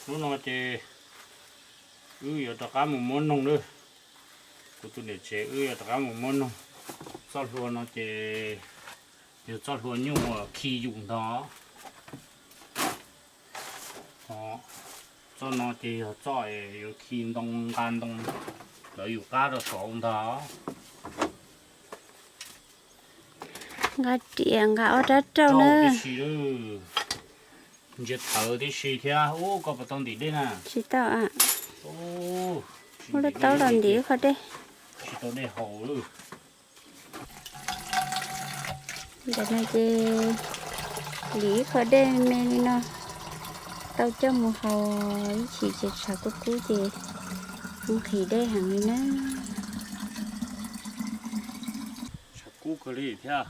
Hnub no ces wb yuav rov qab mus muab noog lawm. Kuv tus niam tsev wb yuav rov qab mus muab noog. Txoj hlua no ces yog txoj hlua nyuj uas khi yus ntag. Txoj no ces yog txoj es yuav khi ntoo, nqa ntoo, lawv yus qab rau saud ntag. Nqa riam nqa ob rab rauj na. Ntsia thawv tib si thiab. Ub, koj puas tau ntim dej na? Tsis tau. Muab lub taub los ntim qhov dej. Tsis tau dej haus lawm. Ntawm no ces ntim ib qho dej me li no, tau coj mus haus ib chim ces tshav kub kub ces nqhis dej heev li na. Tshav kub kawg li thiab.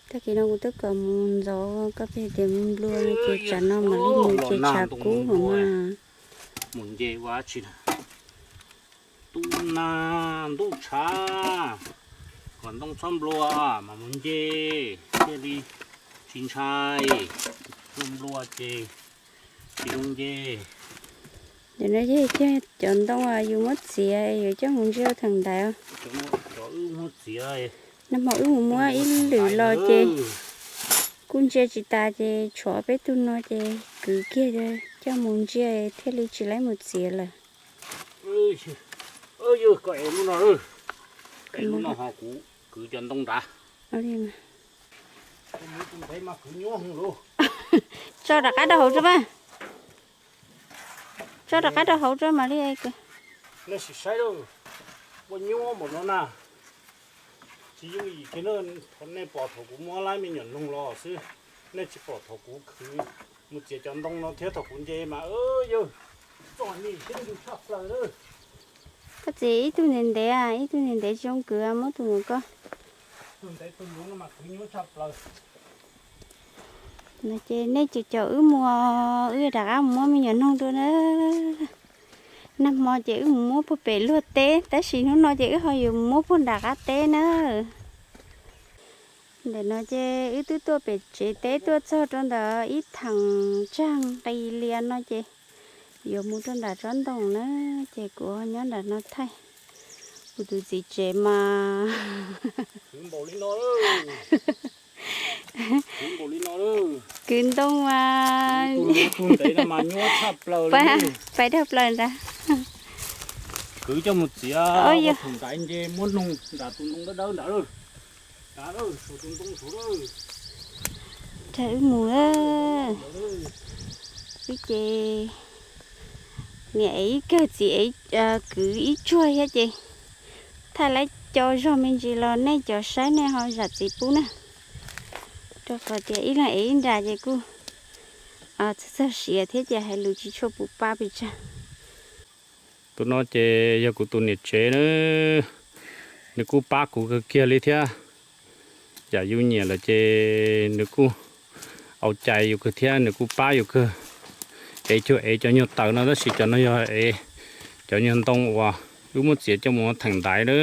Tag kis no kuv twb kom mus ntxov, koj pheej tias mus nplua no ces tsam no mam li mus ces tshav kub mas. Mus nce ua dab tsi na? Ntuj nag ntuj tshav, kom ntoo txhob nplua mas mus nce thiaj li tsis ntshai. Nplua ces tsis zoo nce. Nim no yog cov ntoo uas yus muab txiav yuav coj mus ntsia theem ntaiv. Nag hmo wb mus muab ib lwm los ces kuj ntsia tsis tas ces tshuav peb tug no ces kwv kiag coj mus ntsia thiaj li tsis laib mus txiav lawm. Yog koj ev lub no, ev lub no ho kuv kwv cov ntoo nrad. Tso rov qab rau hauv tso mas. Tso rov qab rau hauv tso mam li. Nej sim saib lauj, ua nyuaj npaum no na. Tsis yooj yim kiag na, nej pom thaum kuv muab laib me nyuam noog los xwb, nej tsis pom thaum kuv khwv mus txiav cov ntoo no thiab thaum kuv nce mas yog txom nyem siab ntsws tshaj plaws lawm. Koj txiav ib tug ntev ntev, ib tug ntev ntev tsis zoo kwv, muab tus ntawm koj. No ces nej cov caum wb mus, wb rov qab mus muab me nyuam noog dua na. Nag hmo ces wb mus muab puag pem luag teb, tab sis hnub no ces wb ho yuav mus muab puag nram qab teb na. Ntawm no ces wb twb tuaj pem tsev teb tuaj txog rau ntawm ib theem tsag nqis lias no ces yuav mus rau nram tsob ntoo na, ces kuv nyob nram no thaij. Kuv tus txiv tsev mas kwv ntoo mas pais dhau plaws nrad. Kwv coj mus txiav, nrad nce muab noog nram tus ntoo dawb dawb nrad. Rau wb mus, wb ces niam ev ib kawg txiv ev, kwv ib tsuag thiab ces thaij laib co zog me ntsis los nej cov saib nej ho zam txim pub na. Rau qhov tias ib leeg ev ib nra ces kuj txog txog siav thiab ces hais lus tsis tshua puv pa pes tsawg. Tus no ces yog kuv tus niam tsev na, nws kuj pab kuv kawg kiag li thiab. Yam yus nyiam lawm ces nws kuj au cai yus kawg thiab nws kuj pab yus kawg. Ev cuag ev cov nyuag taws no tab sis cov no yog ev cov nyuag ntoo uas wb muab txiav coj mus theem ntaiv na.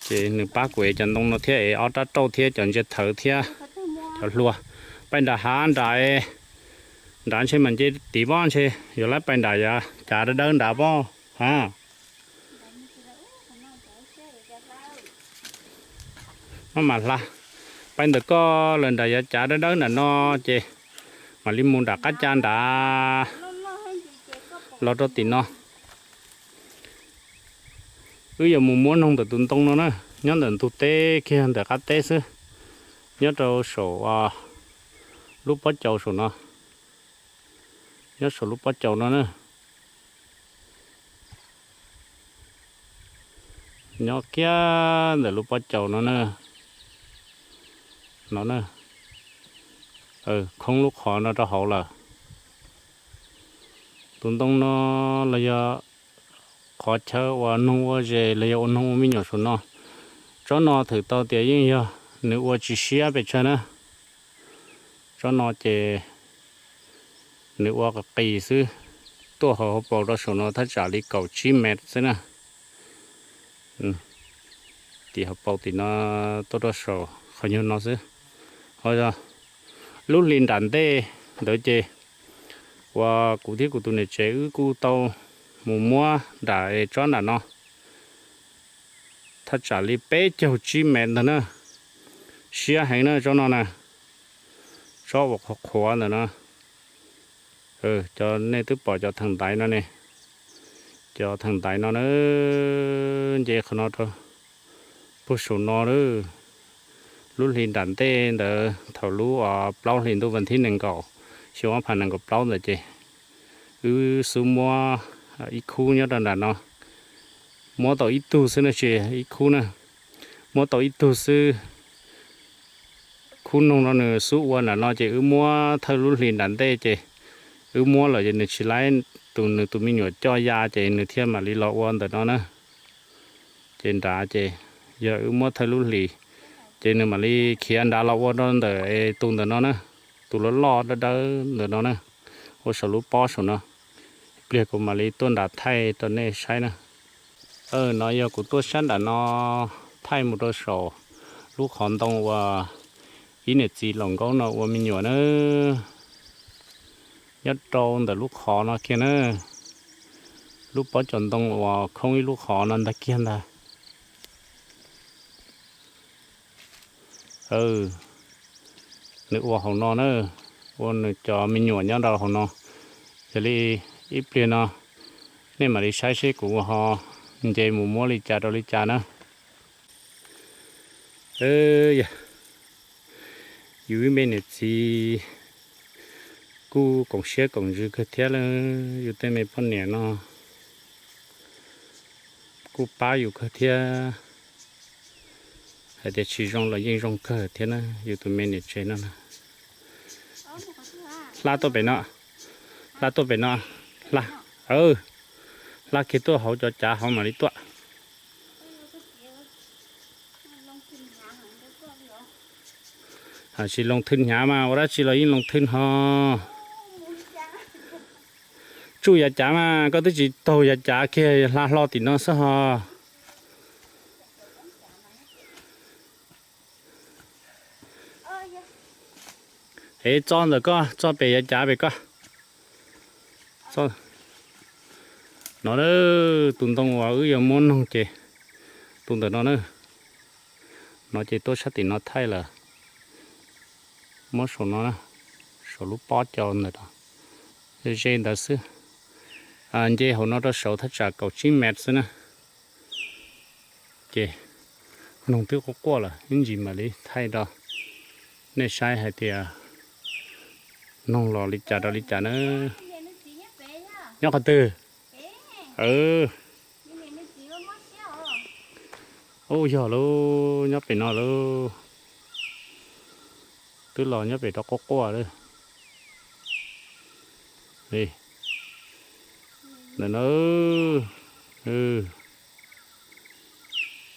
Ces nws pab kuv ev cov ntoo no thiab ev ob rab rauj thiab cov ntsia thawv thiab cov hlua. Pais nram hav nram, nrad ntshe mas nce tid pob ntshe yuav laib pais nram yav cav dawb dawb nrad pob ha. Maj mam hla, pais ntawm koj lawm nram yav cav dawb dawb nram no ces mam li mus nram qab ca nrad los rau tim no. Wb yuav mus muab noog ntawm tus ntoo no na, nyob ntawm ntug teb kiag ntawm qab teb xwb, nyob rau saum lub pob caus saum no, nyob saum lub pob caus no na. Nyob kiag ntawm lub pob caus no na, no na, khoob lub qhov no rau hauv lawm. Tus ntoo no los yog qhov chaw uas noog ua zes los yog ua noog ua me nyuam saum no. Tsob no thwm tau tias yeej yog nws ua tsis siab pes tsawg na. Tsob no ces nws ua qis xwb, tuaj hauv hauv paus rau saum no thaj tsam li kaum tsib mev xwb na. Tim hauv paus tim no tuaj rau saum qhov nyuag no xwb. Ho lub hli nram ntej ntawd ces Uas kuv thiab kuv tus niam tsev wb kuj tau mus muab nram tsob nram no thaj tsam li peb caug tsib mev ntag na. Siab heev na tsob no na, tsob uas qhuav qhuav ntawm no. Cov nej twb pom cov theem ntaiv no ne, cov theem ntaiv no na, nce qhov no rau puag saum no lawm. Lub hli nram ntej ntawd thaum lub plaub hlis ntuj vas thib nees nkaum, xyoo ob phav nees nkaum plaub ntawd ces wb xub muab ib khub nyob rau nram no, muab tau ib tug xwb na, tsis ib khub na, muab tau ib tug xwb. Khub noog no nws xub ua nram no ces wb muab thawj lub hlis nram ntej ces wb muab lawm ces nws tsis laib, tus nws tus me nyuam coj ya ces nws thiaj mam li los ua ntawm no na. Ces nrad ces yog wb muab thawj lub hlis ces nws mam li khiav nrad los ua rau ntawm tus ntawm no na, tus loj loj dawb dawb ntawm no na, ua saum lub pob saum no. Ib pliag kuv mam li tuaj nrad thaij rau nej saib na. No yog kuv tuaj sab nram no thaij mus rau saum lub qhov ntoo uas ib niam txiv laus nkaub no ua me nyuam na, nyob rau ntawm lub qhov no kiag na, lub pob cov ntoo uas khoob ib lub qhov no ntag kiag ntag. Nws ua hauv no na, ua nws cov me nyuam nyob rau hauv no. Yog li ib pliag no nej mam li saib seb kuv ho nce mus muab li cas rau li cas na. Yus ib me niam txiv kuj koom siab koom ntsws kawg thiab lawm, yus tej me poj niam no kuj pab yus kawg thiab. Hais tias tsis zoo los yeej zoo kawg thiab na, yus tus me niam tsev no na. Hla tuaj pem no, hla tuaj pem no, hla, hla kiag tuaj hauv cov cav hauv mam li tuaj. Tsis loo thwj hnyav mas ua dab tsi los yeej loo thwj ho. Tsuj yav cav mas koj twb tsis taug yav cav kiag, hla hlo tim no xwb ho. Es txo ntawm koj, txo pem yav cav pem koj. No, tus ntoo uas wb yuav muab noog ces tus ntawm no na. No ces tuaj sab tim no thaij lawm. Muab saum no, saum lub pob cau ntawm no, ze ntawd xwb. Nce hauv no rau saud thaj tsam kaum tsib mev xwb na. Ces noog twb quaj quaj lawm, ib ntsis mam li thaij rau nej saib hais tias noog los li cas rau li cas na. Nyob qhov twg? Ub, yog lauj, nyob pem no lauj. Twb los nyob pem rau quaj quaj lawm. Ntawm no,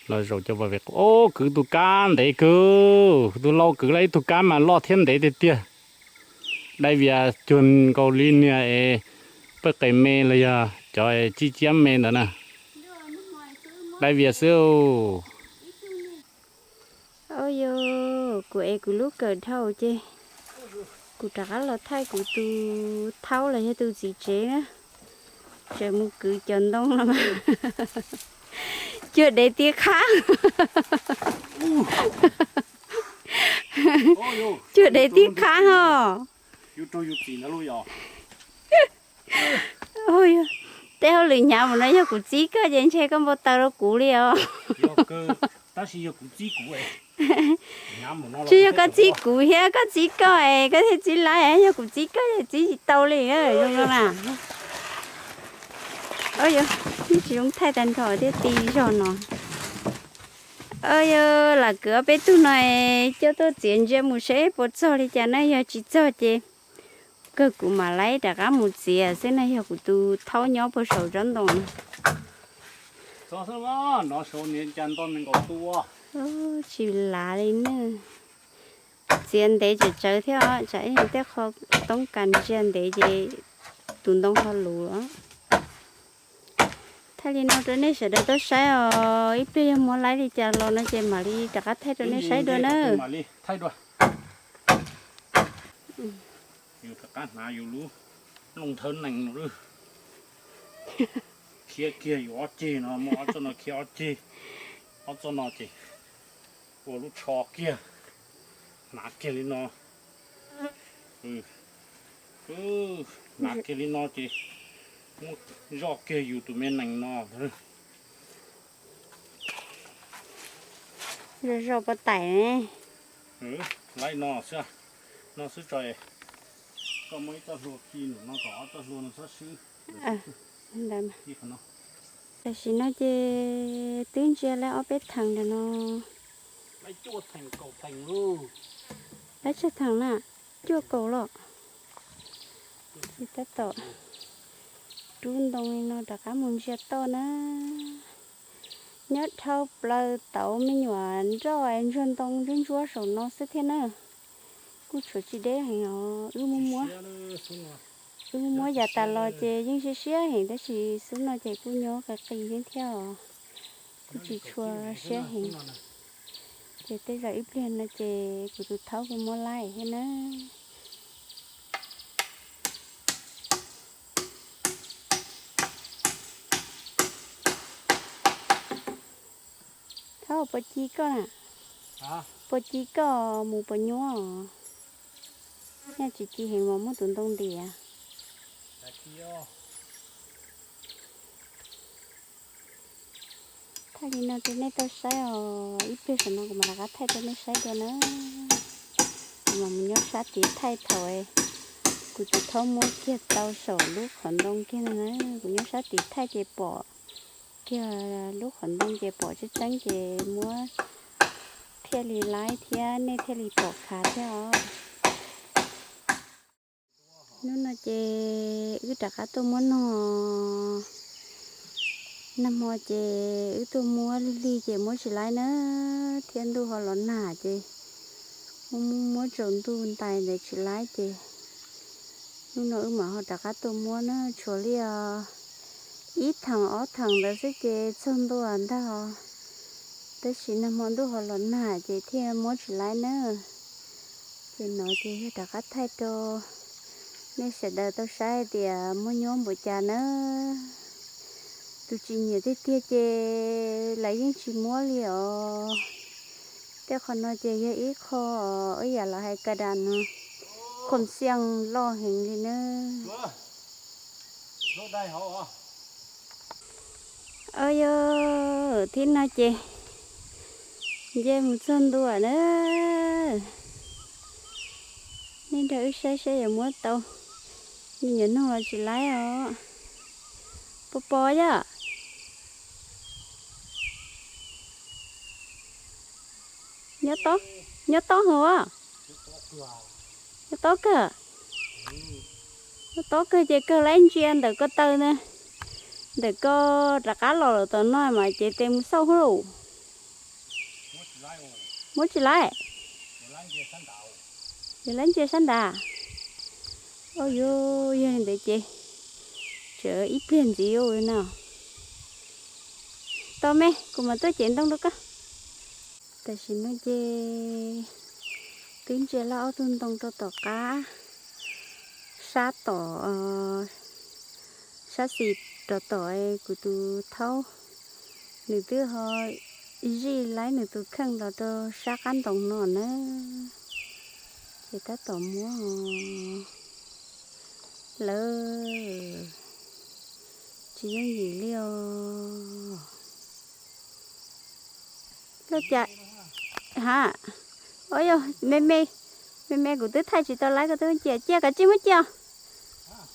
los zaum cov vaj vem. Ob, kwv tus kab ntev kawg, tus lau kwv la ib tug kab mas loj thiab ntev tiag tiag. Dai vias cuag nkaus li niag es pawj qes me los yog cov cij ciab me ntawd na. Dai vias xwb. Ub, yog kuv ev kuv lub kawm dhau ces kuv rov qab los thaij kuv tus thaub los yog tus txiv tsev na. Tseem mus kwv cov ntoo no mas cuag dev tib qhab. Cuag dev tib qhab ho. Tej hauj lwm hnyav mus no yog kuv txib koj ces ntshe koj npau taws rau kuv li os. Tsis yog koj txib kuv thiab koj txib koj es koj thiaj txib laib, yog kuv txib koj ces txib tsis tau li zoo no na. Tsis zoo thaij tag nrho thiab ti zog no. Yog lam kwv ob peb tug no es coj tuaj txiav ntsia mus seb puas txog li cas na, yog tsis txog ces kawg kuv mam laib rov qab mus txiav xwb na, yog kuv tus thaub nyob puag saum tsob ntoo no. Tsis lav li na. Txiav ntev tsawv tsawv thiab os, tsam ib tej qho toob kas ntsia ntev ces tus ntoo ho luv. Thaij li no rau nej sawv daws tau saib os, ib pliag yog muab laib li cas los no ces mam li rov qab thaij rau nej saib dua na. Yus rov qab hnav yus lub Loo thawv nees lawm. Khiav kiag yuav ob ceg no, muab ob txoj no khiav ob ceg, ob txoj no ces ua lub tsho kiag, hnav kiag li no. Hnav kiag li no ces muab zoj kiag yus tus me nees no. Zoj zoj pob tais ne. Laib no xwb, no xwb tso. Koj muab ib txoj hlua khi nram no kom ob txoj hlua no txhob swb. Tam sim no ces twb ntsia laib ob peb theem ntawm no. Laib tsawg theem na? Cuaj kaum los. Ces tab tom rub ntoo li no rov qab mus ntsia toj na. Nyob dhau plaws tauv me nyuam nroj ntsuag ntoo ntsuab ntsuab saum no xwb thiab na. Kuj tshuav tsis deb heev os, wb muab muab, wb muab muab yav tas los ces yeej siab siab heev tab sis xub no ces kuj nyob qis qis thiab thiab os. Kuj tsis tshua siab heev. Ces tej zaum ib pliag no ces kuv tus thaub kuj muab laib thiab na. Thaub, puas ci koj na? Puas ci koj mus puas nyuaj? Nyaj tsis ci heev mas muab tus ntoo ntiav. Thaij li no rau nej tau saib os, ib pliag saum no kuv mam rov qab thaij rau nej saib dua na. Kuv mam mus nyob sab tid thaij thaum kuv tus thaub muab kiag tau saum lub qhov ntoo kiag no na. Kuv nyob sab tid thaij ces pom kiag lub qhov ntoo ces pom tseeb tseeb ces muab thiaj li laib thiab nej thiaj li pom khav thiab os. Hnub no ces wb rov qab tuaj muab nog. Nag hmo ces wb tuaj muab lig lig ces muab tsis laib na, thiab ntuj ho los nag ces muab muab tsaus ntuj ntais ntawd tsis laib ces hnub no wb mam ho rov qab tuaj muab na, tshuav li ib theem ob theem ntawd xwb ces txog ntua ntag. Tab sis nag hmo ntuj ho los nag ces thiaj muab tsis laib na. Ces no ces yog rov qab thaij rau nej sawv daws tau saib hais tias muab nyuab npaum cas na. Tus tsis nyiam tiag tiag ces lawv yeej tsis muab li os. Tej qhov no ces yog ib qho ib yam los hais ka das no, qhov xiaj loj heev li na. Au yog, thib no ces nce mus txog ntua na. Nej nrog wb saib saib yuav muab tau me nyuam noog los tsis laib os. Pos pos yog. Nyob tob, nyob tob hos. Nyob tob kawg. Nyob tob kawg ces kawg laib ntsia ntawm ko taw na. Ntawm ko rov qab los lawm tom no mas ces tes mus xauj hauj lwm. Muab tsis laib. Yog laib ntsia sab nrad. Au yog, yog li ntawd ces tseem ib pliag ntxiv no. Tos me, kuv mam tuaj cev ntoo rau koj. Tam sim no ces twb ntsia laj ob tug ntoo rau tom qab, sab tom, sab xis rau tom kuv tus thaub, nws twb ho zij laib nws tus kheej los rau sab qab ntoo no na. Ces tab tom muab lawm, tsis yooj yim li os. Lub cas, ha, ua yog me me, me me kuv twb thaij tsis tau laib koj twb cia, cia kav tsij muab cia,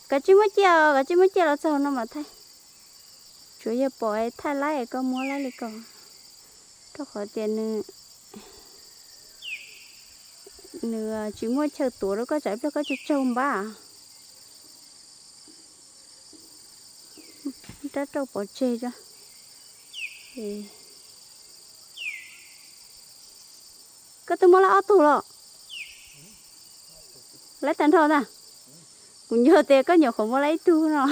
kav tsij muab cia, kav tsij muab cia los txog no mas thaij. Tsuav yog pom thaij laib es koj muab laib li ko, rau qhov tias nws, nws tsis muaj chaw tuav rau koj tsam ib pliag koj tsis tsaug npab. Rab rauj pov tseg tso. Koj twb muab laib ob tug los? Laib tag nrho ntag. Kuv nyuaj tias koj nyuam qhuav muab laib ib tug no.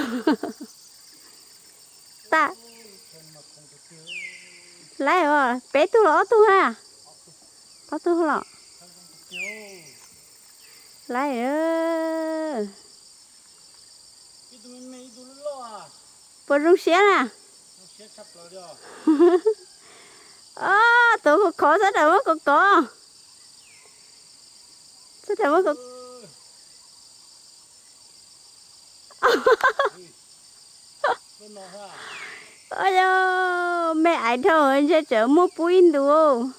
Tag. Laib os, peb tug los ob tug na? Ob tug los? Laib. Puas zoo siab na? Os, tus khov khov xob rau muab kov kov. Xob rau muab kov. Os, yog me aiv dhau ntshe tseem muaj pub ib ntus.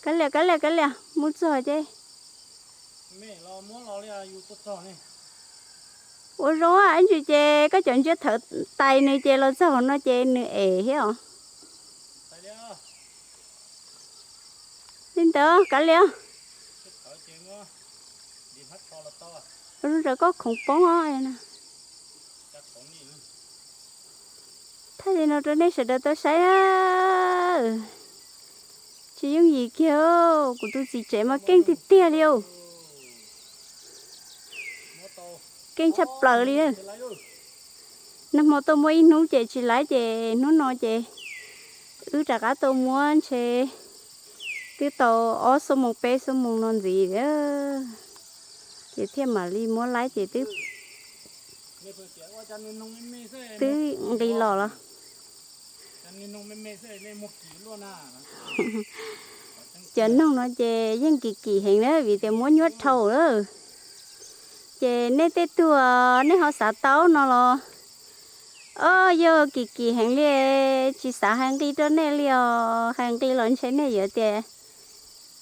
Kav liam, kav liam, kav liam, mus txog ces ua zoo ib ntsis ces koj cov ntsiab thawv tais nws ces los txog hauv no ces nws ev thiab os. Li ntawd kav liam. Ua zoo rau koj khoom poob os. Thaij li no rau nej sawv daws tau saib. Tsis yooj yim kiag, kuv tus txiv tsev mas keej tiag tiag li os. Keej tshaj plaws li. Nag hmo tuaj muab ib hnub ces tsis laib ces hnub no ces wb rov qab tuaj muab ntshe twb tau ob xuab moos peb xuab moos no ntxiv, ces thiaj mam li muab laib ces twb, twb nqis los los. Cov noog no ces yeej kim kim heev na vim tias muab nyuab dhau lawm. Ces nej tej tug nej ho xav tau no los, o, yog kim kim heev li, tsis xav hais nqi rau nej li os, hais nqi los ntshe nej yuav tias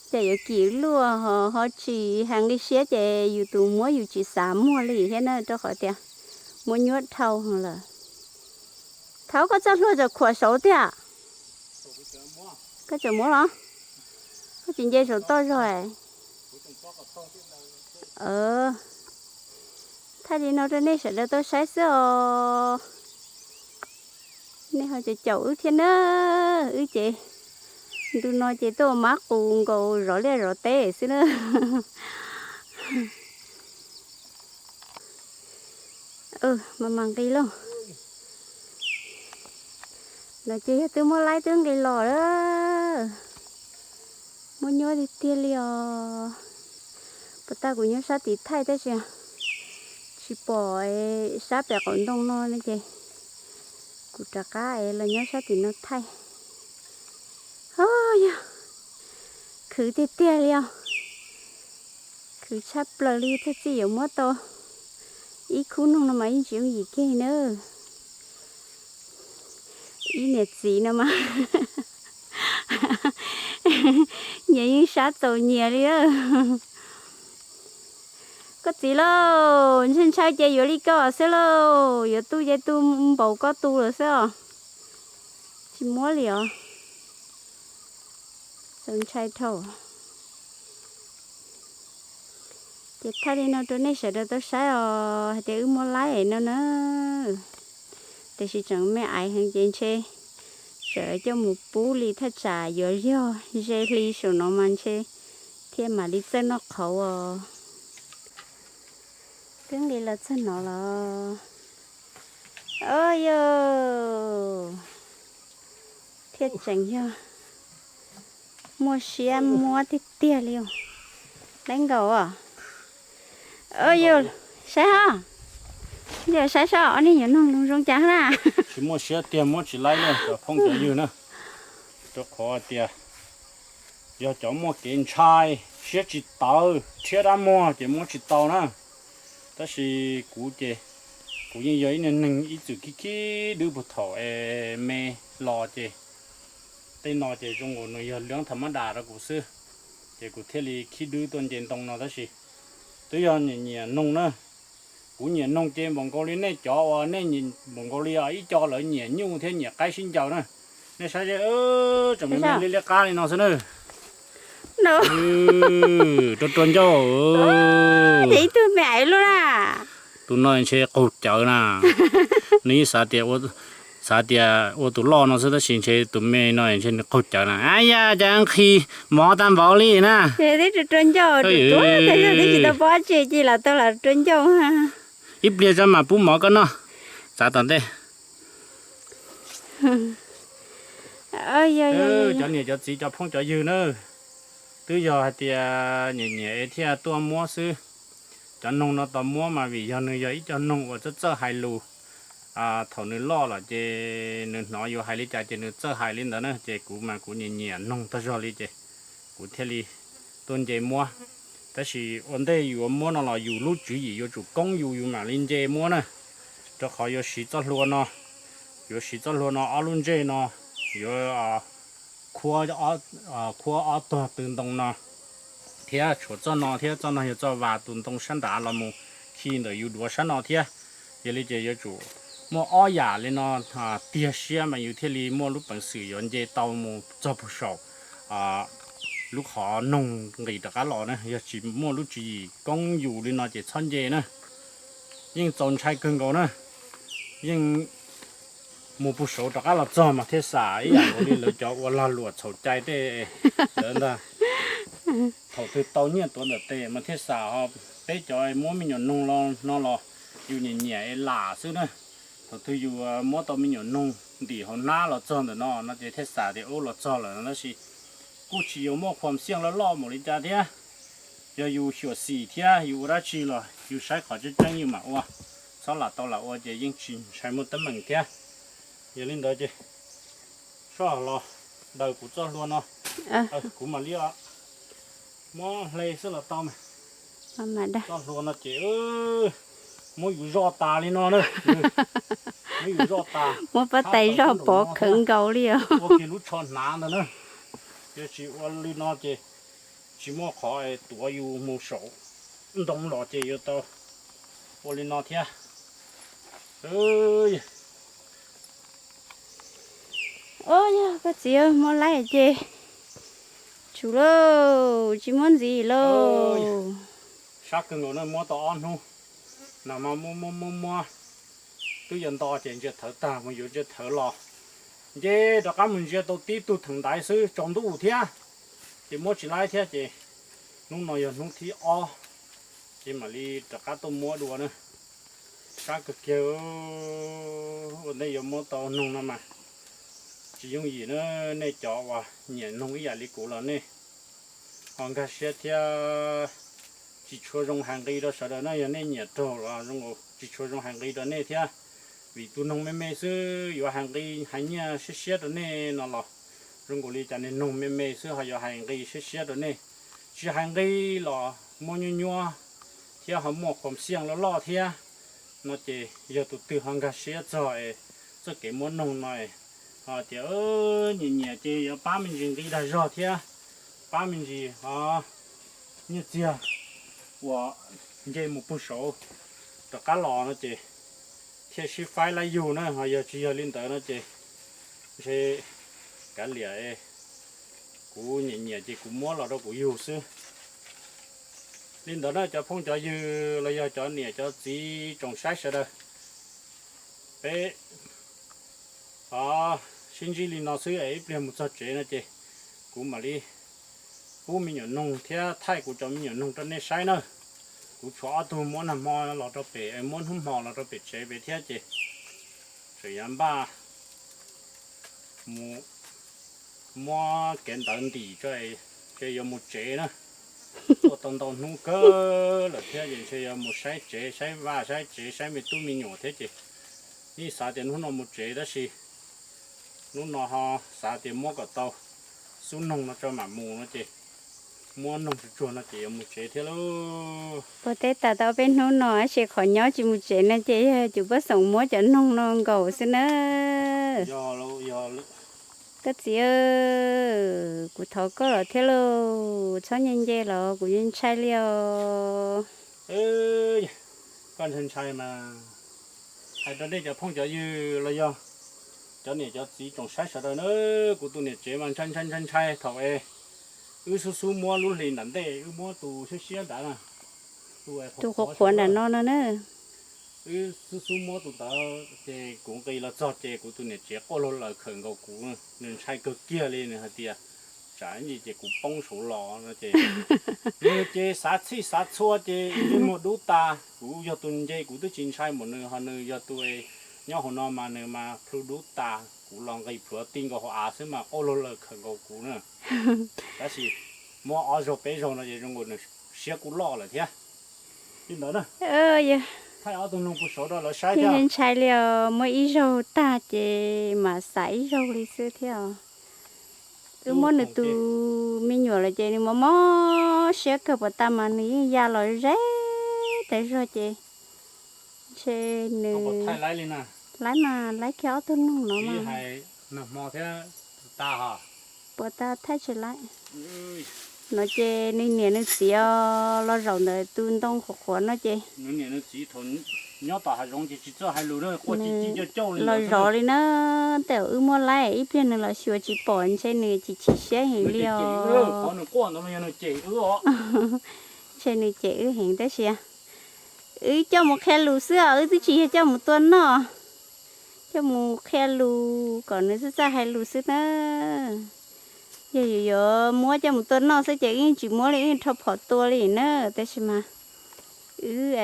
ces yuav kim luaj ho tsis hais nqi siab ces yus tus muab yus tsis xav muag li thiab na, rau qhov tias muab nyuab dhau lawm. Thaum koj txoj hlua tseem khuam saud tiag. Koj tseem muab los? Koj tsis nce saum toj zog. Thaij li no rau nej sawv daws tau saib xwb os. Nej ho caum caum wb thiab na. Wb ces ntu no ces tuaj mab qus nkaus zov liaj zov teb xwb na. Mas mas nqis lauj. No ces yog twb muab laib twb nqis los lawm. Muab nyuab tiag tiag li os. Puas tas kuv nyob sab tim thaij tab sis tsis pom sab pem qaum ntoo no no ces kuv rov qab es los nyob sab tim no thaij. Ho yog khwv tiag tiag li os. Khwv tshaj plaws li, txog txij yuav muab tau ib khub noog no mas yeej tsis yooj yim kiag na. Ib niam txiv no mas nyias yeej sab txaus nyias li. Koj txiv lauj, ntshaw ntshaw ces yuav li koj xwb lauj, yuav tu ces tu npaum koj tu lawm xwb os. Tsis muab li os. Txaus ntshai dhau. Ces thaij li no rau nej sawv daws tau saib os, hais tias wb muab laib no na. Tiam sis tseem me aiv heev ces ntshe sawv coj mus pub li thaj tsam yuav yog ze hli saum no mas ntshe thiaj mam li txawj noj qhauv os. Twb nqis los txog no los. Os yog, thiaj tseem yog muaj siab muab tiag tiag li os. Dab nkaus os. Os yog, saib ho. Yog saib seb ob niag yuav noog zoo cas na. Tsis muaj siab tiag muab tsis laib na cov phooj cov ywg na. Rau qhov tias yog cov muaj kev ntshai, siab tsis tawv, rhiab dab muag ces muab tsis tau na. Tab sis kuv ces kuv yeej yog ib niag neeg ib txwm khib khib dwb puag thaum es me los ces tej no ces zoo nkaus nws yog lub tham mab das rau kuv xwb. Ces kuv thiaj li khib dwb tuaj nce ntoo no tab sis twb yog nyiam nyiam noog na. Kuv nyiam noog ces npaum nkaus li nej cov uas nej npaum nkaus li ib co lawv nyiam nyuj thiab nyiam qaib sib ncaws na. Nej saib, tseem me me liab liab qab li no xwb na. Rua rua ncauj. Tus no ntshe qaug cawv na. Nws yeej xav tias, xav tias ua tus loj no xwb tab sis ntshe tus me no ntshe nws qaug cawv na. Ab ya, cas nqhis mov tag npaum li na. Tib rua rua ncauj, tib tsis tau pob tsi ci los tau los rua ncauj. Ib pliag tso mam pub mov koj noj. Txav tom ntej. Cov niam cov txiv cov phooj cov ywg na, twb yog hais tias nyiam nyiam es thiaj tuaj muab xwb. Cov noog no tau muab mas vim yog nws yog ib co noog uas txawj txawj hais lus. Thaum nws loj lawm ces nws hnov yus hais li cas ces nws txawj hais li ntawd na, ces kuv mas kuv nyiam nyiam noog tag zog li ces kuv thiaj li tuaj nce muab. Tab sis ua ntej yuav muab no los yus lub tswv yim yuav tsum koob yus, yus mam li nce muab na, rau qhov yuav siv txoj hlua no, yuav siv txoj hlua no ob lub ntsej no, yuav khuab ob tog tw ntoo no thiab tshuav txoj no thiab, txoj no yog txoj vas tus ntoo sab nrad los mus khi ntawm yus duav sab no thiab. Yog li ces yuav tsum muaj ob yam li no tiag siab mas yus thiaj li muaj lub peev xwm yuav nce tau mus txog puag saum lub qhov noog nqis rov qab los na. Yog tsis muaj lub tswv yim koob yus li no ces txhob nce na. Yeej txaus ntshai kawg nkaus na. Yeej mus puag saud rov qab los txog mas thiaj xam ib yam nkaus li lawv cov ua lag luam txhaum cai tej ntawd ntag. Thaum twg tau nyiaj tuav ntawm tes mas thiaj xam. Peb cov muab me nyuam noog no los yus nyiam nyiam es lam xwb na. Thaum twg yus muab tau me nyuam noog ntim hauv hnab los txog ntawm no no ces thiaj xam tias ub los txog lawm no, tab sis kuj tsis yuav muaj khuam xiaj loj loj npaum li cas thiab. Yog yus xyuam xim thiab yus ua dab tsi los yus saib qhov tseeb tseeb yus mam ua, txhob lam tau lam ua ces yeej tsis ntshai muaj teeb meem thiab. Yog li ntawd ces soj los daws kuv txoj hlua no, kuv mam li muab hle xwb los tau mas. Txoj hlua no ces muab yus zoj tas li no na. Muab yus zoj tas, muab pob tais zoj pov khawv nkaus li os. Ua kiag lub tsho hnav ntawd na. Yog tsis ua li no ces tsis muaj qhov tuav yus mus saum ntoo los ces yuav tau ua li no thiab. Ub, yog koj txiv muab laib ces tsum lauj, tsis muab ntxiv lauj. Sab kawg nkaus na, muab tau ob hnub no mas muab muab muab muab, twb yuav nto ces ntsia thawv tag mus yuav ntsia thawv los, nce rov qab mus ntsia tau tib tug theem ntaiv xwb tsaus ntuj thiab, ces muab tsis laib thiab ces hnub no yog hnub thib ob, ces mam li rov qab tuaj muab dua na. Sab kawg kiag, ua ntej yuav muab tau noog no mas tsis yooj yim na. Nej cov uas nyiam noog ib yam li kuv los nej ho nkag siab thiab. Tsis tshua zoo hais nqi rau sawv daws na, yog nej nyiam raug los tsis tshua zoo hais nqi rau nej thiab. Vim tus noog me me xwb yuav hais nqi hais nyiaj siab siab rau nej no los zoo nkaus li cov niag noog me me xwb ho yuav hais nqi siab siab rau nej. Tsis hais nqi los muaj nyuaj nyuaj thiab ho muaj khuam xiaj loj loj thiab no ces yog tus twg ho nkag siab txog es txoj kev muab noog no ho tias nyiam nyiam ces yuav pab me ntsis nqi dag zog thiab, pab me ntsis ho nyiaj txiag uas nce mus puag saud rov qab los no ces thiaj sib faib laib yug na. Ho yog tsis yog li ntawd no ces ntshe kav liam, kuv nyiam nyiam ces kuv muab los rau kuv yug xwb. Li ntawd na cov phooj cov ywg los yog cov niam cov txiv tsoom saib sawv daws, peb sib ntsib li no xwb es ib pliag mus txog tsev no ces kuv mam li pub me nyuam noog thiab thaij kuv cov me nyuam noog rau nej saib na. Kuv tshuav ob tug muab nag hmo los rau pem, muab hnub hmo los rau pem tsev pem thiab ces tseem yuav npaj mus muab kev ntawd ntim tso, ntshe yuav mus tsev na. Tuaj tau ntau hnub kawg lawm thiab ces ntshe yuav mus saib tsev saib vaj saib tsev saib me tub me nyuam thiab ces yeej xav tias hnub no mus tsev tab sis hnub no ho xav tias muab kom tau xub noog no tso mam mus no ces muab noog tsuag tsuag no ces yuav mus tsev thiab lauj. Ua teb tas tau peb hnub no tab sis qhov nyob tsis mus tsev no ces yog cov pab xoom muab cov noog no nkaus xwb na. Koj txiv, kuv thov koj los thiab lauj, txhob nce nce los kuv ntshai li os. Koj ntshai ntshai mas hais rau nej cov phooj cov ywg los yog cov niam cov txiv tsoom saib sawv daws na, kuv tus niam tsev mas ntshai ntshai ntshai ntshai thaum es wb xub xub muab lub hlis nram ntej, wb muab tus siab siab ntawd na, tus qhuav qhuav nram no no na. Wb xub xub muab tus ntawd ces kuv nqis los txog ces kuv tus niam tsev quaj laug lawm khawm nkaus kuv, nws ntshai kawg kiag li, nws hais tias tsam ib ntsis ces kuv poob saud los no ces nws ces xav txhij xav txhua ces yeej muag dub tas. Kuv yog tus nce kuv twb tsis ntshai npaum nws, ho nws yog tus nyob hauv no mas nws mas plhu dub tas, kuv los nqis plhuav ti nkaus hauv av xwb mas quaj laug lawm khawm nkaus kuv na. Tab sis Muab ob zaug peb zaug no ces zoo nkaus nws siab kuj loj lawm thiab. Li ntawd na, thaij ob tug noog kuj saud rau lawv saib thiab. Ntshai li os, muab ib zaug tag ces mam xav ib zaug li xwb thiab os. Wb muab nws tus me nyuam lawm ces nws mob mob siab kawg, puas tas mas nws yeej ya los ze tas zog ces ntshe nws laib mas laib kiag ob tug noog no mas puas tas thaij tsis laib. No ces nws niam nws txiv os, los zaum ntawm tus ntoo qhuav qhuav no ces nws los zov li na. Tej zaum wb muab laib ib pliag nws los xyuas tsis pom ntshe nws chim chim siab heev li os. Ntshe nws cem wb heev tab sis wb coj mus qhia lus xwb os, wb twb tsis yog coj mus tua noj. Coj mus qhia lus kom nws txawj txawj hais lus xwb na. Yog yuav yuav muab coj mus tua noj xwb ces wb yeej tsis muab li, wb yeej rho phom tua li na. Tab sis mas wb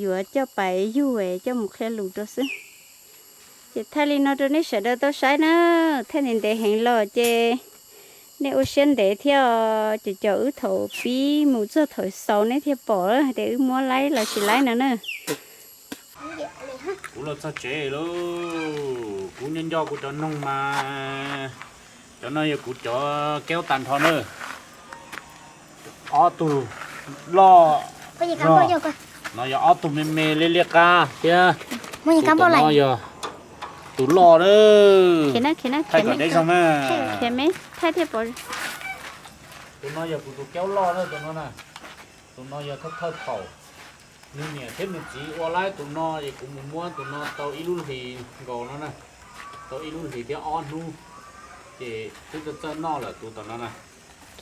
yuav coj pais yug coj mus qhia lus rau xwb. Ces thaij li no rau nej sawv daws tau saib na. Thaij ntev ntev heev los ces nej ua siab ntev thiab os. Ces cov wb thaum pib mus txog thaum xaus nej thiaj pom hais tias wb muab laib los tsis laib no na. Kuv los txog tsev lauj, kuv nyob nco kuv cov noog mas, cov no yog kuv cov keub tag nrho na. Ob tug loj, no yog ob tug me me liab liab qab thiab, tus no yog tus loj na. Thaij kom deb zog na. Tus no yog kuv tus keub loj na, tus no na. Tus no yog thawj thawj thaum nws niam thiab nws txiv ua laib tus no es kuv mus muab tus no tau ib lub hlis nkaus no na, tau ib lub hlis thiab ob hnub ces twb txawj txawj noj lawm tus tom no na.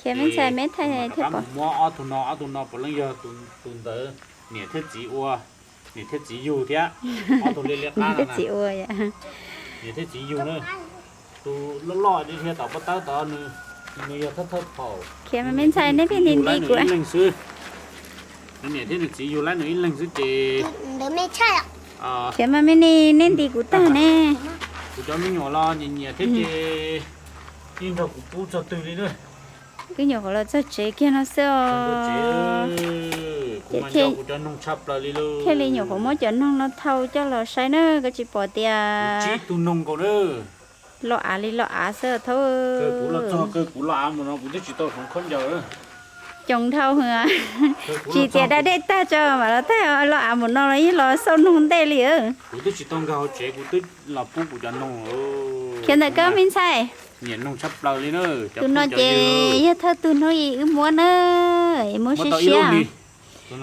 Ces kuv mam rov qab mus muab ob tug no, ob tug no puav leej yog tus ntawd niam thiab txiv ua, niam thiab txiv yug thiab, ob tug liab liab qab no na. Niam thiab txiv yug na. Tus loj loj dhia tom pob tawb tod nws yog thawj thawj thaum, nws niam thiab nws txiv yug laib nws ib leeg xwb. Nws niam thiab nws txiv yug laib nws ib leeg xwb ces, khiav mas me ni, nej nti kuv tag ne. Kuv cov me nyuam los nyiam nyiam thiab ces yeej nrog kuv pub txog twg li na. Wb nyuam qhuav los txog tsev kiag no xwb os. Ces thiaj li nyuam qhuav muab cov noog no thau coj los saib na, koj tsis pom tias tsib tug noog nkaus na. Loj av li loj av xwb thaub. Kuv los txog kawg kuv loj av mus no kuv twb tsis tau hloov khaub ncaws. Coos dhau hwv, tsis tias da dej tag tso mam los thaij loj av mus no los yeej los xauj noog ntej li. Kuv twb tsis tau nkag hauv tsev kuv twb los pub kuv cov noog. Khiav ntawm koj me ntxhais. Nyiam noog tshaj plaws li na. Tus no ces yog thawj tug noog wb muab na, muab siab siab.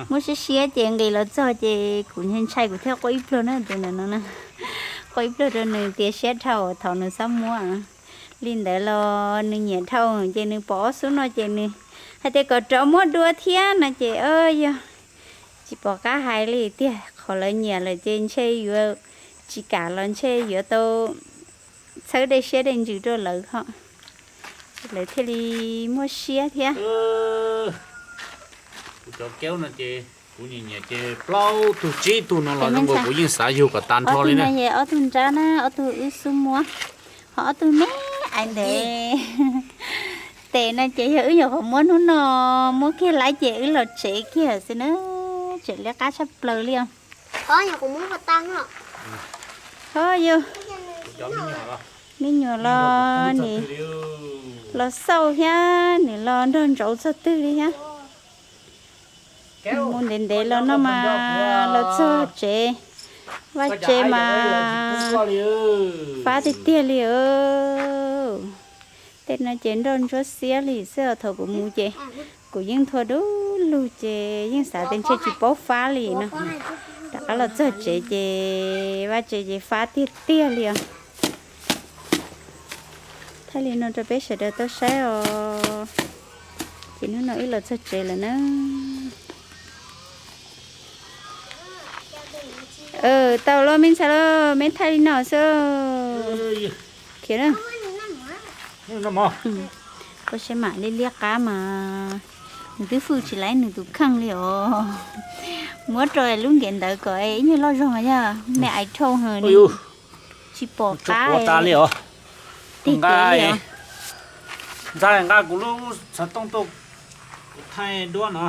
Muab siab siab ces nqis los txog ces kuv ntshai ntshai kuv thiaj quaj ib pliag na tus ntawm no. Quaj ib pliag rau nws tias siab dhau thaum nws txhob muab. Li ntawd los nws nyiam dhau ces nws pom ob xub no ces nws hais tias kom rov muab dua thiab no ces yog tsis pom qab hais li tiag, qhov lawv nyiam lawm ces ntshe yuav tsis kam los ntshe yuav tau txhawb dej siab dej ntsws rau lawv ho, lawv thiaj li muaj siab thiab. Kuv cov keub no ces kuv nyiam nyiam ces plaub tug tsib tug no los zoo nkaus kuv yeej xav yug kom tas nrho li na. Ob tug nrab na, ob tug wb xub muab, ho ob tug me ais ntev. Tes no ces yog wb nyuam qhuav muab hnub no, muab kiag laib ces wb los tsev kiag xwb na, tseem liab qab tshaj plaws li os. Ho yus, me nyuam los nws los xauj thiab nws los nrog ntsauv txog twg li thiab. Mus ntev ntev los no mas los txog tsev, vaj tsev mas fab tiag tiag li. Tej no ces nroj ntsuab xiab li xwb, thaum kuv mus ces kuv yeej nthua du lug ces yeej xav tias ntshe tsis paub fab li no. Rov qab los txog tsev ces vaj tsev ces fab tiag tiag li os. Thaij li no rau peb sawv daws tau saib os. Ces hnub no wb los txog tsev lawm na. Tau los me ntxhais los, me thaij li no xwb. Khiav na. Koj saib mam li liab qab mas nws twb fwj tsis laib nws tus kheej li os. Muab rau lub nkev ntawd kom ib nyuag loj zog mas yog me ais dhau heev li. Tsis pom qab li os. Tig kiag li os. Ntxhais, nqa kuv lub xov tooj tuaj kuv thaij duab no.